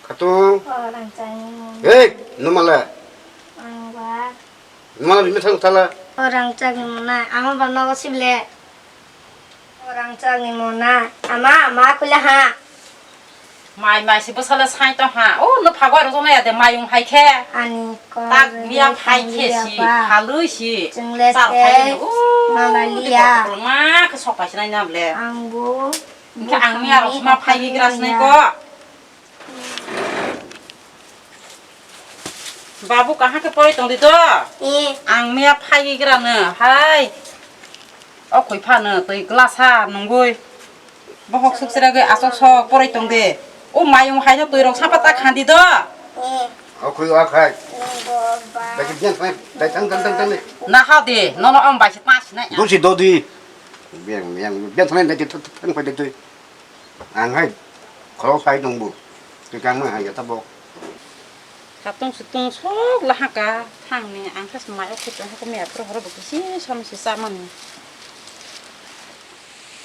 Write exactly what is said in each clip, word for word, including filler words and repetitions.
Atung. O rangchak ni mona. Hey, numala. Ang ba. Numala bimi thang thala. O rangchak ni mona. Ama ba nogo sible. O rangchak ni mona. Ama, ama kula ha. Mai, mai si bwsala sai tong ha. O no phago aro jona ya de mayung hai khe. Ani kok. Tak miya phai khe si, phalwi si. Chwng le. Char phai no. O, mala liya. Ma khe sok phai sinai na ble. Ang bo. Hingke ang miya rok ma phai gra sinai ko. Babu, kaham khe poroi tong di do? Eh. Ang miya phai gra no, hai. O khoi phano twi glass ha nungui. Bohok suk sira gwi asok sok poroi tong di. O mayung hai no twi rok sapa ta khan di do? Eh. O khoi o khai. Eh, bo ba. Bai khe biyan khai, bai thang, thang, thang, thang di. Na ha di, nono ang bai se ta sinai. Dosi do di. Biyan, biyan, biyan thang, thang, thang, thang, thang, thang, thang. Ang hai khorok sai tongbo, twi kangma hai ya tabok. Hatung sutung sok lahaka thangni ang khe mai o khutung hoko miya phuru horo bo kisi samsi chamani.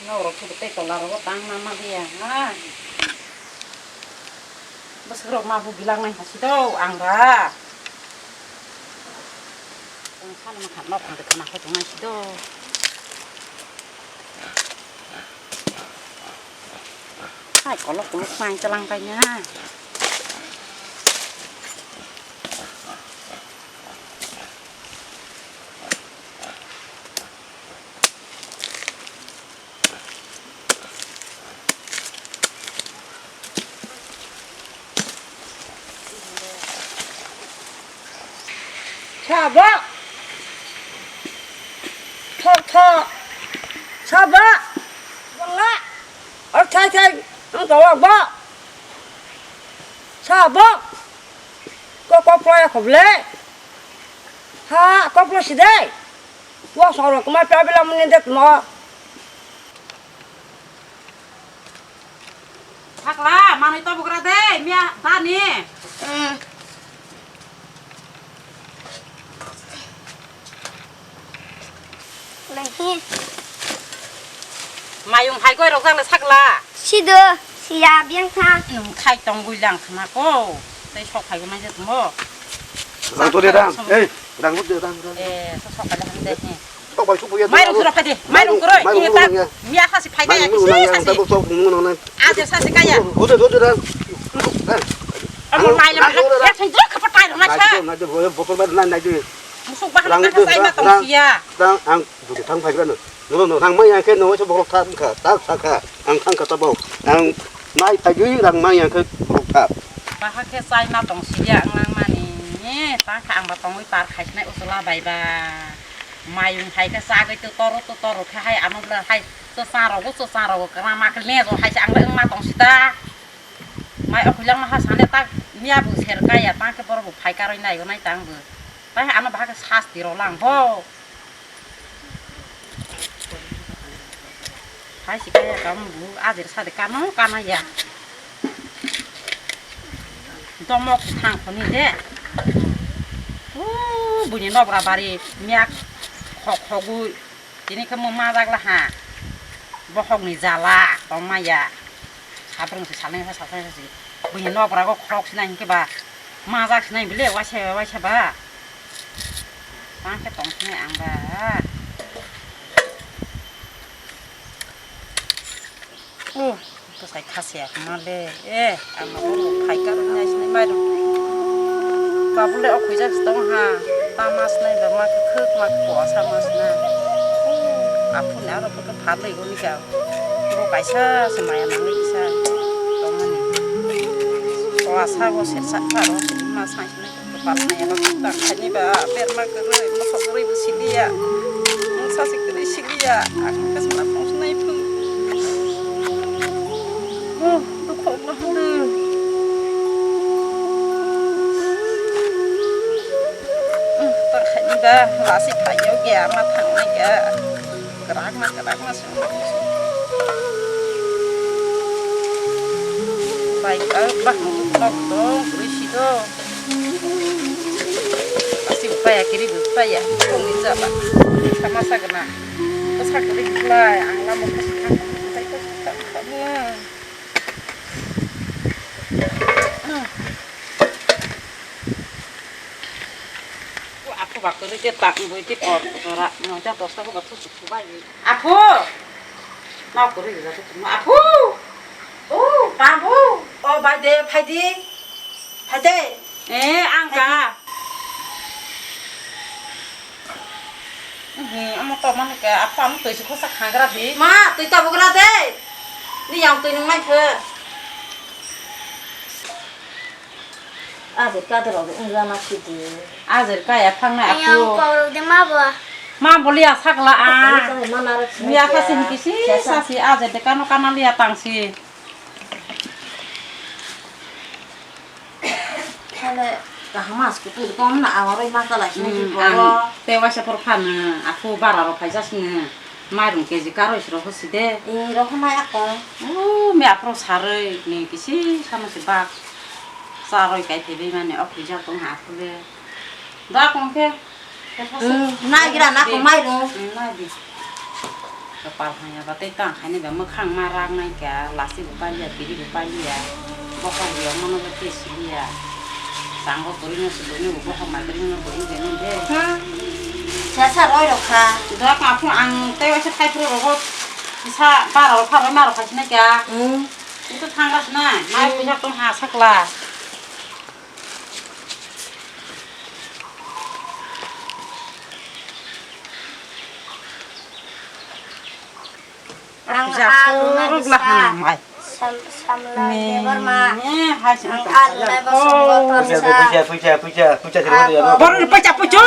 Norok khe tei tola rogo tang ma ma dia ha. Bwswk rok ma bu bilang nai hasi do ang ra. Ang sani ma khan nok ang khe thana khe tong nai si do. Hai, kolok kolok mai chalang kai na. Sabo. Tho, tho. Sabo. Wala. Ar thai thai. Ang tawak ba. Sabo. Ko ko playa khoble. Ha, ko plo sidai. Wa soro kuma pabila muni det mo. Sakla, manui tobugra de, miya dani. Mm. Lehi. Mayung hai goi rok jak le sakla. Sido, siya biang tha. Nung khai tong gui lang khna ko. Tei sok phai gui mai je tong bo. Rang to de rang. Ei, rang hut de rang, rang. Eh, so sok phai le ham de. Sok bai sok buya. Mairung sura phai de. Mairung kuroi. Mairung kuroi ya. Miya sa si phai de ya. Mairung kuroi ya, sa si. Sok nung nang. A de sa si kaya. Hut de, hut de rang. Rang. Amo mai le mai. Ya thai jok khapa tai rang na sa. Nai de, nai de, botol bai nai, nai de. Musuk bahan rang ta de, sa ima rang, tong rang, sia. Rang ang. Budi thang phai grano. Nono no rang maya khe no se borok thang kha, ta sa kha. Ang thang kha tabok. Ang nai phai gwi rang maya khe borok thang. Baha khe chai ma tong siya ang lang mani. Ta kha ang ba tongwi par khai sinai usula bai ba. Mayung hai khe chagwi to toro to toro khe hai ano bwla hai chwchang rogo chwchang rogo kwma ma khe lejo hai se ang le wng ma tong sita. Mai o khuilang ma ha sane ta miya bo ser kaya ta khe borok bo phai karwi nai nai ta ang bo. Ta ano baha khe sasti ro lang bo. Hai si kaya kam bu ajir sade kano kana ya. Domok thang khoni de. U buni nobra bari miyak khok khogui. Tini khe mo majak la ha. Bohok ni jala tong maya. Sabrung se salnai sa salnai sa si. Buni nobra go khok sinai hinkhe ba. Majak sinai bile waisa waisa ba. Tang khe tong sinai ang ba. Oh, to sai khasiya ma le. Eh, ang bo phai ka rung nai sinai mai rung. Babu le o khuijak tong ha. Ta mas nai ba ma khuk ma ko sa mas na. Oh, aphun aro ko phat lai go ni ka. Bo kaisa se maya nang ni sa. Tong ani. O asa go ser sa ka ro ma sai. Bapni abo tak khaini ba berma kwrwi, moso kwrwi bo siliya. Mungsa se kwrwi siliya. Ang khe sma phung snai phung. Oh, dukho ma hwnwi. Hmm, tak khaini ba lasi phaiyo gya ma thangnai gya. Kwrak ma kwrak ma se. Bai ka bah nok dong kwrwi si do. Asi upaya kiri upaya kong ni jaba. Sama sa gana. Ko sa kiri lai ang lamo ko sa. Bai ko sa sa. Bakuri te tak bui te por tora no ja dosta ko batu suku bai. Apo. Mau kuri ga tu apo. Oh, babu. Oh, bai de, phai de. Phai de. Eh, ang ka. Hmm, amo to mani ka apo amo to isi khosa khagra di. Ma, tui tabugra de. Ni yang tui nung mai khe. Ajer kadrok wngya na sidi. Ajer kaya phangnai. Ayang aku. Korok de ma bo. Ma bo liya sakla a. Korok de ma narok sini. Liya kisa. Sasi kisi sasi ajer de kano kana liya tangsi. Hale kaham as kutu kom na awaroi ma kala sini. Hmm, ki ang boro. Tewa se por phana aku bara ro phaisa sini. Mairung keji karoi siro hosi de. E, rohonai akong. O, me aphro saroi ni kisi sama se bak. Saroi kai thebe mani ok bijak tong ha aphro de. Da kong khe. Hmm, nai gira na kong mairung. Hmm, nai di. Kapal hanya ba tei tang hani ba mwkhang ma rang nai kya, lasi bo palia, biri bo palia. Bokhok riyok mano ba tei siliya. Tango kwrwino se bwrwino bo bokhok mai kwrwino bwrwino bwrwino de. Hmm. Sa sa roi rok kha. Dok ma phung ang tei waisa khai phuru rogo sa bara rok kha roi ma rok kha sina kya. Hmm. Itu thangla sina. Mai puja tong ha sakla. Ang alu nai bwsa. Samla Debbarma. Ang alu nai bwsa. Puja, puja, puja, puja, puja. Borok ni paisa puja.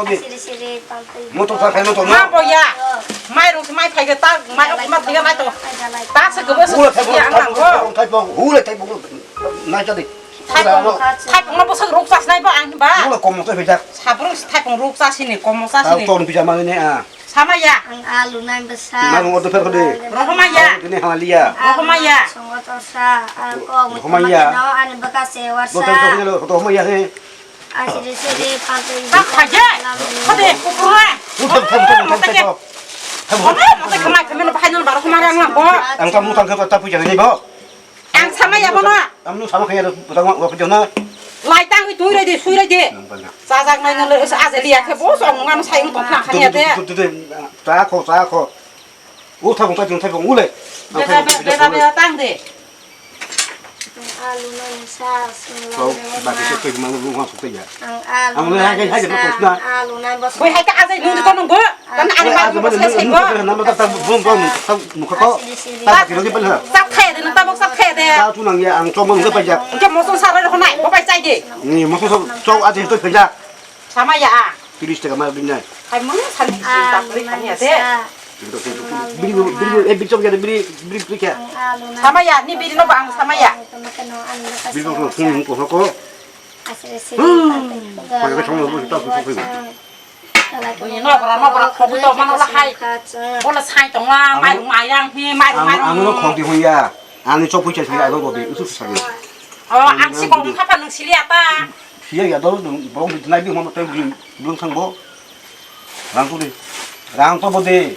Siri siri tantwi. Motor sa khaino to. Ma boya. Mai rung mai phai ta, mai rung ma thiga mai to. Ta se gobo se. Hule thai bo, thai bo, hule thai bo. Nai jadi. Thaipung no bwswk ruk chasnai bo ang ba. Mula komo to bijak. Sabrung thaipung ruk chasini komo chasini. Ton bijak mani ne a. Samaya. Ang alu nai bwsa. Mang order fer khode. Rohomaya. Tini hamaliya. Rohomaya. Songo torsa. Rohomaya. Ani bwkha se warsa. Rohomaya he. Asiri siri pantui. Tak khaje. Khode kukurna. Utham tham tham tham tham. Khode mate khamai khamai no bahai no baro khamai rang lang bo. Ang tam mutang khe ta puja ni bo. Ang sama ya bono. Ang nu sama kaya da butang wa pujana. Lai tang wi tui rai de, sui rai de. Sajak nai nang le sa aje liya khe bo song ngan sai tong khna khani ya de. Ta kho, ta kho. U thapung ta jung thapung u le. Beda beda beda tang de. Alu nai sa sung la. Baki se tui mang lu ha su ya. Ang alu nai hai hai hai sa, tong sna. Alu nai bwsa. Boi hai ta aje nung de to nung bo. Tan ani ba nung sa sai bo. Nam ta bum bum ta mukha ko. Ta ki ro ki bel ha. Sat khe de nung ta bok sat khe de. Ta tu nang ya ang chok mang pa ja. Ke moson sa ro nai bo bai chai de. Ni moson chok aje to pa ja. Sama ya a. Tiris taka ma bin nai. Hai mung sa ni ta ri kan ya de. Biri biri e biri chok ya de biri biri biri kya. Sama ya ni biri no ba ang sama ya. Biri ko ko ko ko. Asri siri. Ko ko chong lo ta ko ko. Bini nokra nokra khobu to mano la hai. Bola sai tong la mai mai yang hi mai mai. Ang no khong di hoya. Ang ni chok pui chai sai aro rodi usu sai. Oh, ang si kong khapa nung sili ata. Siya ya dol dong bong di nai bi mo tai bi blung sang bo. Rang tu di. Rang to bo di.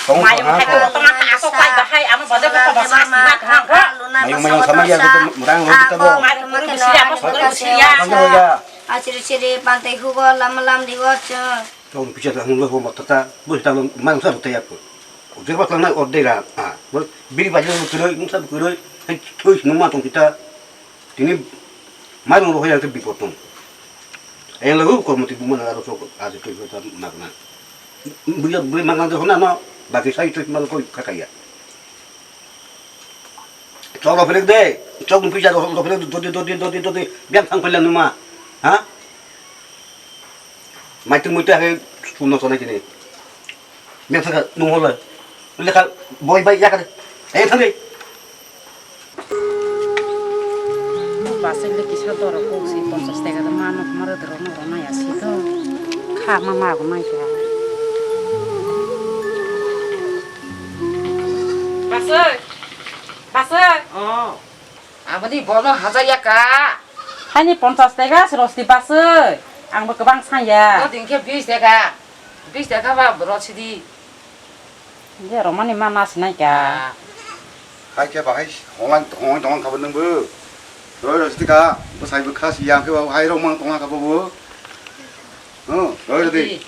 Tong mai ha hai ko. To ma ta so kai ba hai amo bajar ko ba sa si ba ko. Mai mai sama ya rang ro ta bo. Mai ro sili amo so sili ya. Ang ya. Achiri chiri pantai hugo lam lam di go chang. Tong pisa ta hung lo ho mata ta. Bo ta mang sa ta ya ko. Ujir ba tang na orde ra. Ah. Bo biri ba lo kuroi, mung sa kuroi. Hai thoi sino ma tong kita. Tini mai rong rohoi ang bipot tong. Ayang lagu ko mati buma na ro sok aje thoi ta magna. Bui bui magna de hona no. Baki sai thoi mal ko kakaya. Chok rok philek de, chok ni pisa rok philek de, dodi, dodi, dodi, dodi, biang thang philek numa, ha? Maitung muitu hai chumno sonai kini. Biang thang nung hole, lekha boi bai yakar, eh thang de. Bus le kisa doro kok si ponchas taka de mano maro de rono rono ya si to. Kha ma ma go nai kha. Basoi. Basoi. Oh. Aboni bono hajar ya ka. Haini ponchas taka se rosti basoi. Ang bo kwbang sanya. Bo din khe bis taka. Bis taka ba bro sidi. Je romani ma na sinai ka. Ah. Hai khe bahai hongan hongan tongan kabo nang bo. Roi roi sidi ka, bwsai bwkha si yang khe bo hai rok mang tongna kha bo bo. Oh, roi roi di.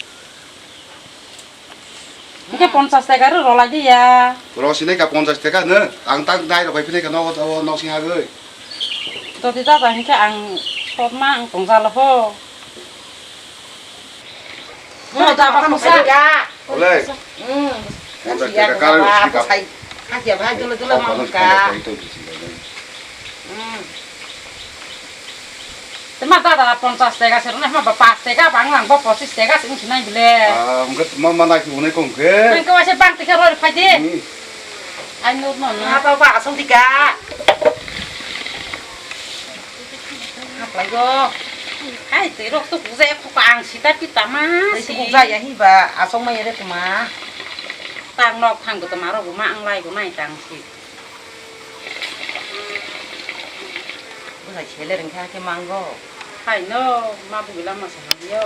Hingke ponchas taka ro rolai di ya. Ro sinai ka ponchas taka no, ang tak dai rok bai philai ka no, o, o, nok sing hagoi. Todi tata hingke ang totma ang tongsa lo pho. Mo da ba mo sa. Olai. Hmm. Ponchas taka karo sika. Sai. Kha ya ba jolo jolo ma ka. Hmm. Tama da da ponchas taka se rona ma ba pas taka bang lang bo pochis taka se nai bile. Ah, hingke ma ma nai ki unai kong ke. Nang ko se bang tika roi phai di. Hmm. Ai no no no. Ma ba ba asong tika. Haplaigo. Hai, twi rok to bujai kho ang sita pita ma. Twi si. Bujai ya hi ba asong ma yere tuma. Tang nok thang go tuma rok ma ang lai go nai tang si. Bujai sele reng kha ke mango. Hai no, ma bugila ma sa yo.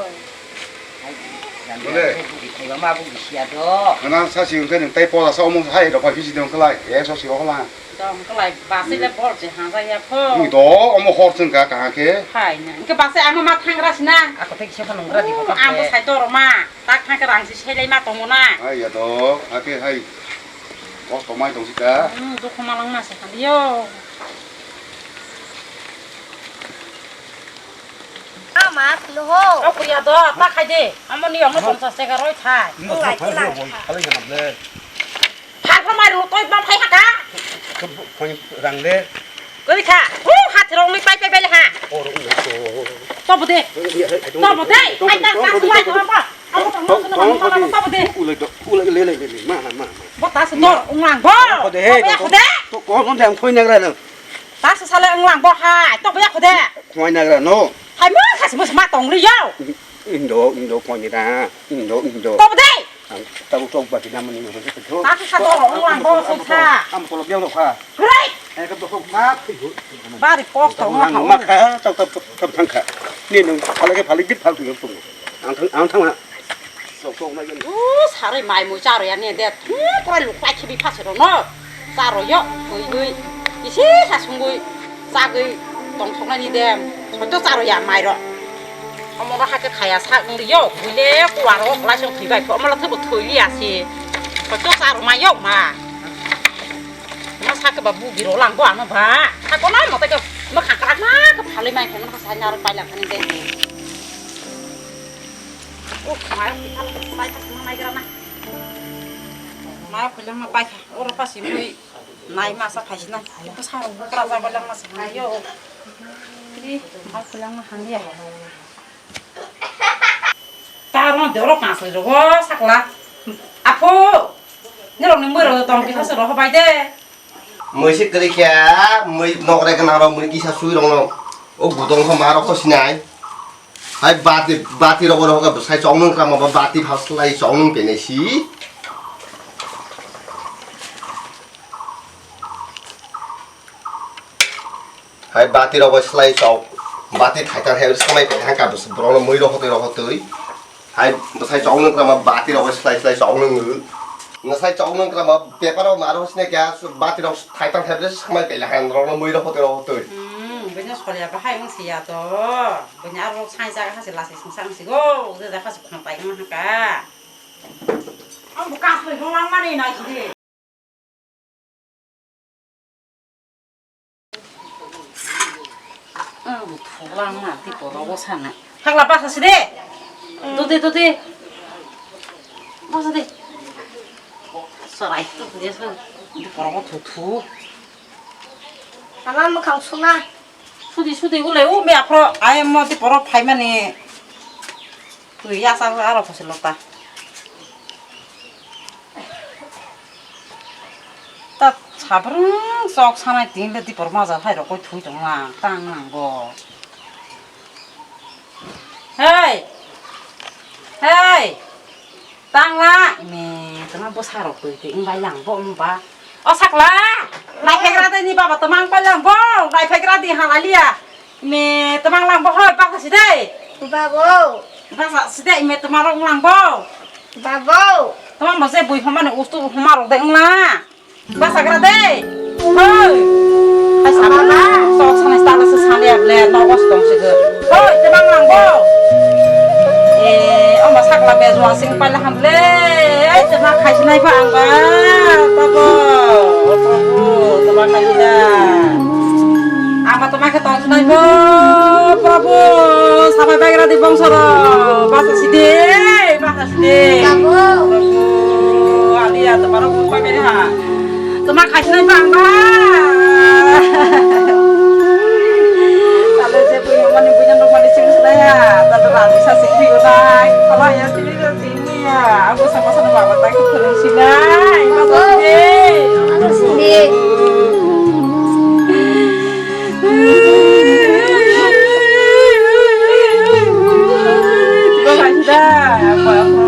Hai, Bole. Bugila ma bugi sia do. Ana sa si ungke nang tai pola sa omo hai ro pa bisi dong kelai. E so si ola. Dong kelai basi le bol je hang ya pho. Ni do omo hor chwng ka ka ke. Hai na. Ke basi ang ma thangra sina. Ako thik se phano ngra di ko. Ang bo sai to ro ma. Tak thang ke rang si selai ma tongo na. Hai ya do. Ake hai. Kos to mai tong sika. Hmm, dukho malang ma sa yo. Ama, lo ho. O kuya do, ta khai de. Amo ni amo ponchas taka roi thai. Lai ke lai. Phar phar mai ru toi bam phai haka. Rang le. Koi kha. Hu hat rong ni pai pai pai ha. Oro u to. To bo de. To bo de. Ai ta ta su lai to ba. Amo to mo to mo to bo de. Ulai do. Ulai le le le ma ma ma. Bo ta su dor unglang bo. Ko de he. Ko de. To ko mo de ang khoi nagra nang. Ta su sale unglang bo hai. To bo ya ko de. Khoi nagra no. Hai mo khas mo ma tong ri yo. Indo indo khoi ni da. Indo indo. To bo de. Ang tabuk tok bati namani no se to. Aku sa to ong lang bo sa. Am polo biang kha. Great. Eh ka to ma. Bari pok to ang ma kha tok tok tok thang kha. Ni nung phalai ke phalai dit phal tu tung. Ang thang ang thang ma. Sok sok ma gen. U sarai mai mu charo ya ne de. Pura luk pai khibi phase ro no. Charo yo, gui gui. Isi sa sungui. Chagui tong soknani de. Soito charo ya mai ro. Omo ro hake khaya sa wng ri yo. Buile kuwaro oklai song thwi bai kho. Omo la thebo thwi li asi. Soito charo mai yo ma. Ma sa ke ba bugi ro lang bo ano ba. Ha ko na mo te ke ma khakrak na ke phalwi mai khe ma sa na ro pai lang khani de. Oh, mai pai kha, mai kha, mai kha na. Mai kha lang ma pai kha. Oro pa si mui. Nai masa phaisina. Bwsarok bukra jago lang masa yo. Ri, ma phulang ma hangya. Taro doro kasri rogo sakla. Apho. Nirok ni mui rogo tong kisa se roho bai de. Mui se kri kya, mui nokre kana ro mui kisa sui rong no. O gudong kho ma rok kho sinai. Hai bati, bati rogo rogo ka sai chong nung kama ba bati phas lai chong nung pene si. Hai bati rok bai slai chok, bati thaitan hai samai pai thang ka bwswk borok no mui rok hotoi rok hotoi. Hai bwsai chok nung kwrama bati rok bai slai slai chok nung. Nwsai chok nung kwrama paper rok ma rok sini kya bati rok thaitan hai bwswk samai pai lahan rok no mui rok hotoi rok hotoi. Hmm, bini soria bahai wng siya to. Bini aro sai jaga hasi lasai sungsa wng sigo. Je jaga hasi khontai wng haka. Ang bo kasoi bo lang mani nai sidi. Ang thok lang ma, ti poro bo sana. Hakla basa sidi. Dudi, dudi. Basa di. Sorai tu dia sa. Ti poro bo thu thu. Ama mwkhang suna. Sudi, sudi, ulai, u, me aphro, ai, mo, ti poro, phaimani. Twi, ya, sa, aro, phosi, lota. Ta, sabrung, sok, sanai, tin, le, ti poro, maja, hai, rokoi, thui, tong, lang, tang, lang, bo. Hei! Hei! Tangla, ime, tama bwsarok twi twi wng bai lang bo wng ba. O sakla, naiphaikra de ni baba twmang pai lang bo, naiphaikra di halaliya. Ime, twmang lang bo hoi, basa si de. Babo. Basa si de, ime, twmang rok wng lang bo. Babo. Twmang bo je bui homani ustu homarok de wng la. Basagra de. Hoi. Hai sama na. Sok sanai stala se Nogo se tong se. Hoi, tebang lang bo. Eh, omo sakla bejwa sing paila hamle. Ei, tebang khaisi nai ba ang ba. Babo. Babo, tebang khaisi da. Ama tebang khe tong se nai bo. Babo, sabai bagra di bongso ro. Basa sidi. Basa sidi. Babo. Babo, ali ya tebang ro bupai beri ha. Toma khaisnai bang ba. Tale je bui mani bui nang mani sing sinai ya. Tale rani sa sing phi gonai. Tala ya sini sa sing ya. Aku sama sama baba tai ku phurung sinai. Masa sini. Aku sini. Toma khaisnai. Apa apa.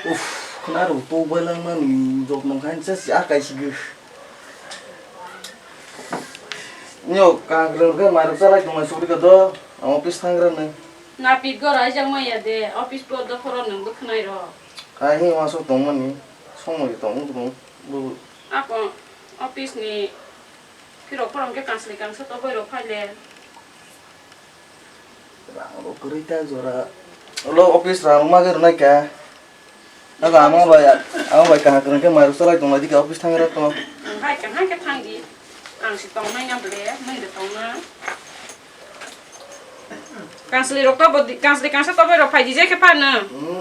Uff, khna rw to bailang mani jok nang khan se si akai si gw. Nyo ka greng ke marok salai tong suri ka do, office thang gra ne. Na pit go rai jang maya de, office po do khoro nang bwkhnai ro. Ai hi waso tong mani, somoi tong tong bu. Ako office ni phirok phorong ke kansli kangsa to boi ro phai le. Rang rok kwrwi ta jora. Ulo office rang rok ma khe rwnai kha. Abo amo bai, amo bai kaham kwrwng khe mai rok chalai tong lai di khe office thang rok to. Ang hai kaham khe thang di. Ang si tong nai na ble, mui de tong na. Kansli rok to bodi, kansli kangsa to bai rok phai di je khe pa na. Hmm.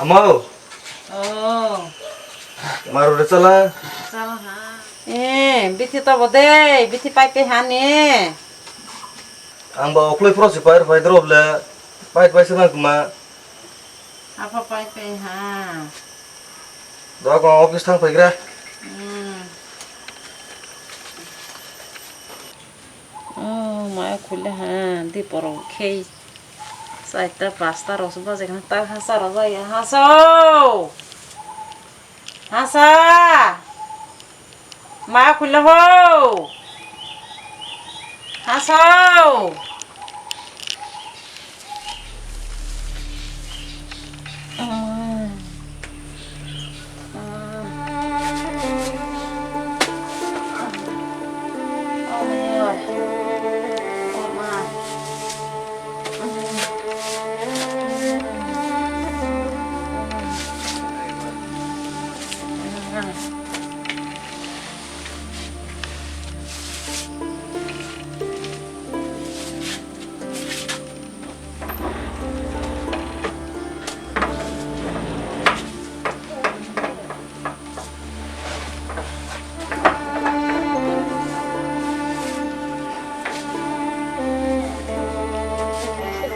Amo. Oh. Maru de chala. Chala ha. Eh, bithi to bode, bithi pai pe ha ne. Ang ba okloi phoro se pai, pai drop le, pai, pai se nang kuma. Apa pai pe ha. Doa ko office thang pai gra. Hmm. Oh, maya khule ha, di porong khei. Saita pasta rok se bajai kha, ta hasa rok jai, hasa o! Hasa! Maya khule ho! Hasa o!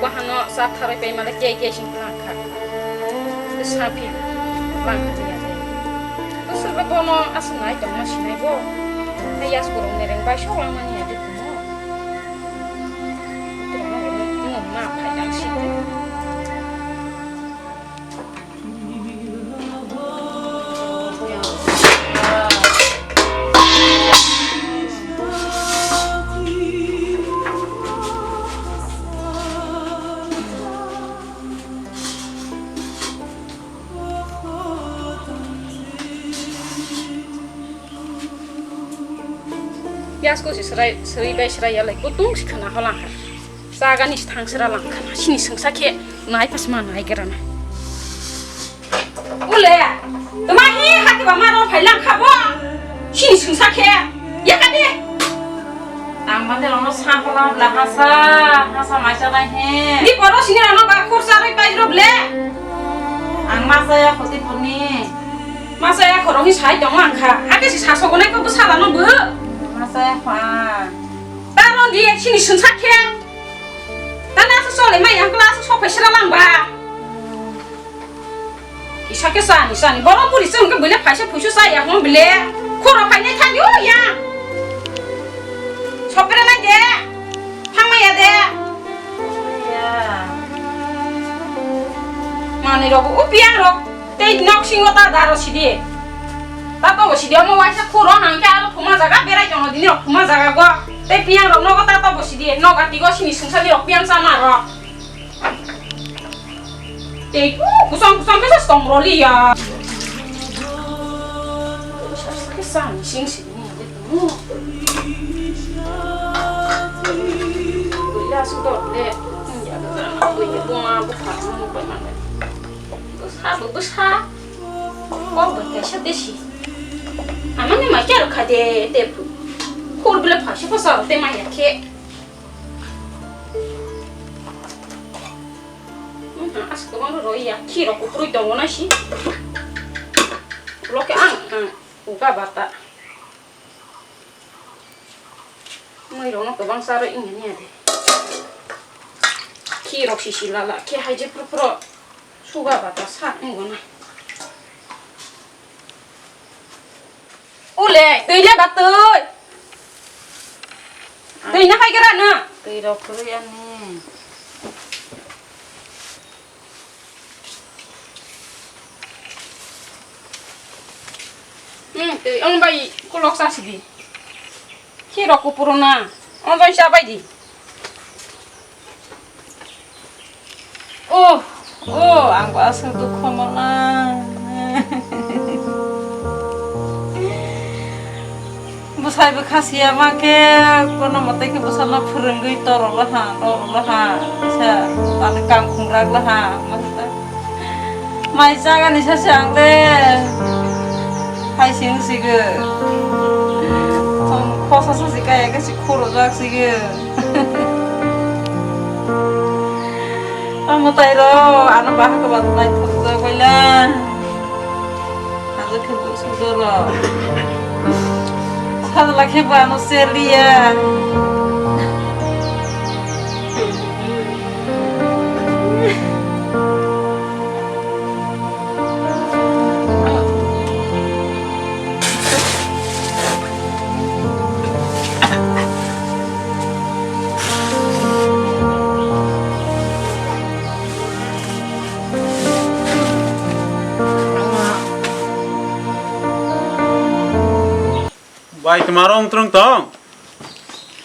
Bahano sa tharwi pai male kei kei sing lang kha. Sa phi lang kha ya de. To sa bono asung ai tong ma sinai bo. Ai yas kurung nereng bai so lang mani ya de kumo. Yasko si srai, srai bai srai ya lai, kutung si khana holang ha. Saga ni thang sra lang khana, sini sengsa khe, nai pas ma nai gerana. Ule, tama hi hati ba ma ro phai lang kha bo. Sini sengsa khe, ya ka de. Ang mande rokno sa phola bla hasa, hasa mai chanai he. Ni poro sini rano ba khorsa roi pai ro ble. Ang masa ya khoti puni. Masa ya khoro hi sai tong ang kha. Ake si sa sogo nai ko bwsa lano bo. Masa ya kha. Ta ro di ek sini sungsa khe. Ta na sa sole mai ang kla sa sok phai sra lang ba. Kisa khe sani sani. Borok buri se hwnkhe buile phaisa phuisu chaya hwn bile. Khoro phainai thangyo ya. Sopre nai de. Thangma ya de. Ya. Mani rok upiang rok. Tei nok singo ta daro sidi. Ta to sidi omo waisa khoro hangke aro thuma jaga berai tono dini rok thuma jaga go. Tei piang rok nogo ta to sidi. Noga tigo sini sungsani rok piang sama rok. Tei kusam kusam khe sa tong rwliya. Sa sa khe sa sing sing ni ade tong. Buila su dot le. Ya ga ga na buila buma bu pha mu bai man. Bu sa bu bu sa. Ko bu kaisa desi. Amani ma kya rakha de te. Khur bile pha shi pha sa te ma ya khe. Asko bang ro ya khi ro kuprui tongo na si. Lo ke ang ang uga bata. Mui ro no kobang sa ro ing ni ade. Khi ro si si la la khi hai je pro pro suga bata sa ing na. Ule, twi le ba twi. Twi na hai gra na. Twi rok kwrwi ani. Hmm, twi ong bai kulok sa sidi. Khi rok kupuru na. Ong bai sa bai di. Oh, oh, ang bo aswk dukho mona. Bwsai bwkha siya ma khe, kono mote khe bwsano phwrwngwi torolo ha, torolo ha. Kisa tani kang khung ragla ha. Mai chagani sase ang de. Hai sing sigo. Song khosa sasi kaya khe si khoro jak sigo. Amo tai ro, ano bahai ko bat nai thok jak baila. Ano khe bu sudo ro. Sajla khe bu ano seliya. Bai, tma rong trong tong?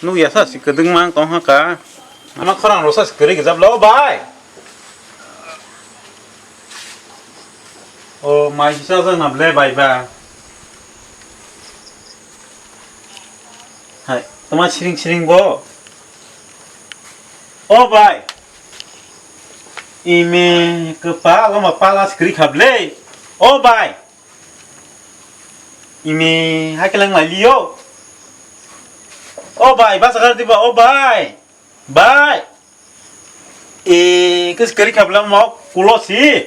Nuk ya sa si kwdwng mang tong ha ka. Ama khorang ro sa si kwrwi gajab lo, bai. O, mai si sa jang na ble, bai ba. Hai, tma siring siring bo. O, bai. Ime kwpa, lo ma pala si kwrwi kha ble. O, bai. Imi, hai khe lang lai liyo. O bai, basa kar diba, o bai. Bai. E, kis kari khabla mo kulo si.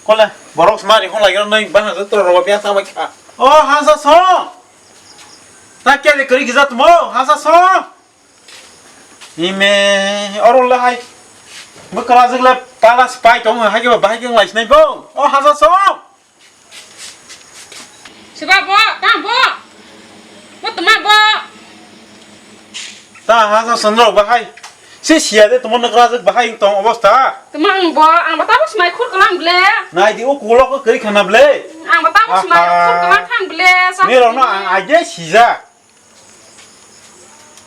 Kola, borok sma ri hon lai gero nai, bana to ro bia sa bai kha. O, hasa so. Ta kya le kari gizat mo, hasa so. Ime, oro le hai. Mo kala jik le pala spai tong, hai ke ba, hai ke lai sinai bo. O, hasa so. Siba bo, tang bo. Bo tuma bo. Ta ha sa sandro bahai. Si siya de tuma nakra jek bahai tong obosta. Tuma ang bo, ang bata bo smai khur kalang ble. Nai di o kulo ko kri khana ble. Ang bata bo smai khur kalang thang ble. Ni rong no ang aje sija.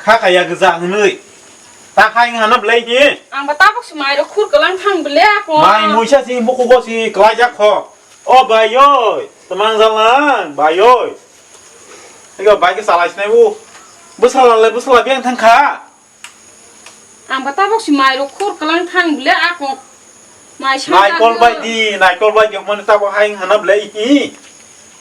Kha kaya gja hwnwi. Ta khai wng hano belai khe. Ang ba tabuk se mai rok khur kwlang thang bele ako. Mai muisa si mukugo si kwlai jak kho. O bai oi, twmang jalang bai oi. Ego bai khe chalai sinai bo. Bwsala le bwsala biyang thang kha. Ang ba tabuk se mai rok khur kwlang thang bele ako. Mai sa naikol bai di, naikol bai di hwnmani tabuk hai wng hano belai hi.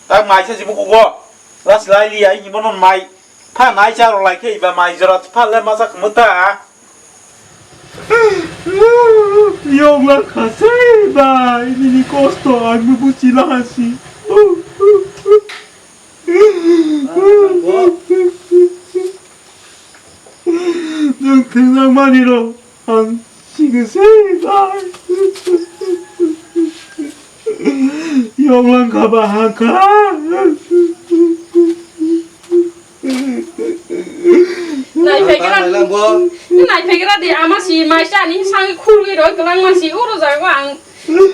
Ta mai sa si mukugo. Ras lai li ai hi bonon mai. Pha nai cha rw lai khe iba mai jora pha le masa kmw ta. Yong lang kha sei bai, nini kosto ang bo buchi la ha si. Nwng thwngjak mani rw. Ang sikisai bai. Yong lang kha ba ha kha. Nai phai kira. Nai phai kira di ama si mai sa ni sang khurwi roi kwlang ma si oro jago ang.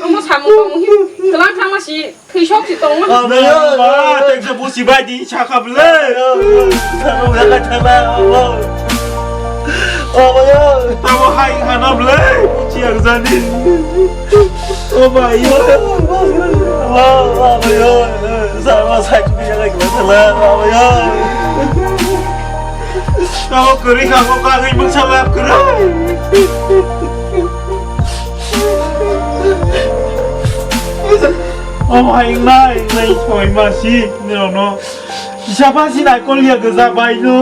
Omo samung tongmung hi kwlang thangma si thwisok si tongma. Ba, teksa busi bai di sakha bwle. Sakha bwle, sakha bwle. Omayo. Tamo hai hana ble, buchi ang jani. Omayo. Omayo. Sama sai tu yang lagi masalah. Omayo. Tamo kuri kamu kagui masalah kuri. Omayo nai nai soi masi ni no. Siapa sih nak kau lihat kerja baik tu?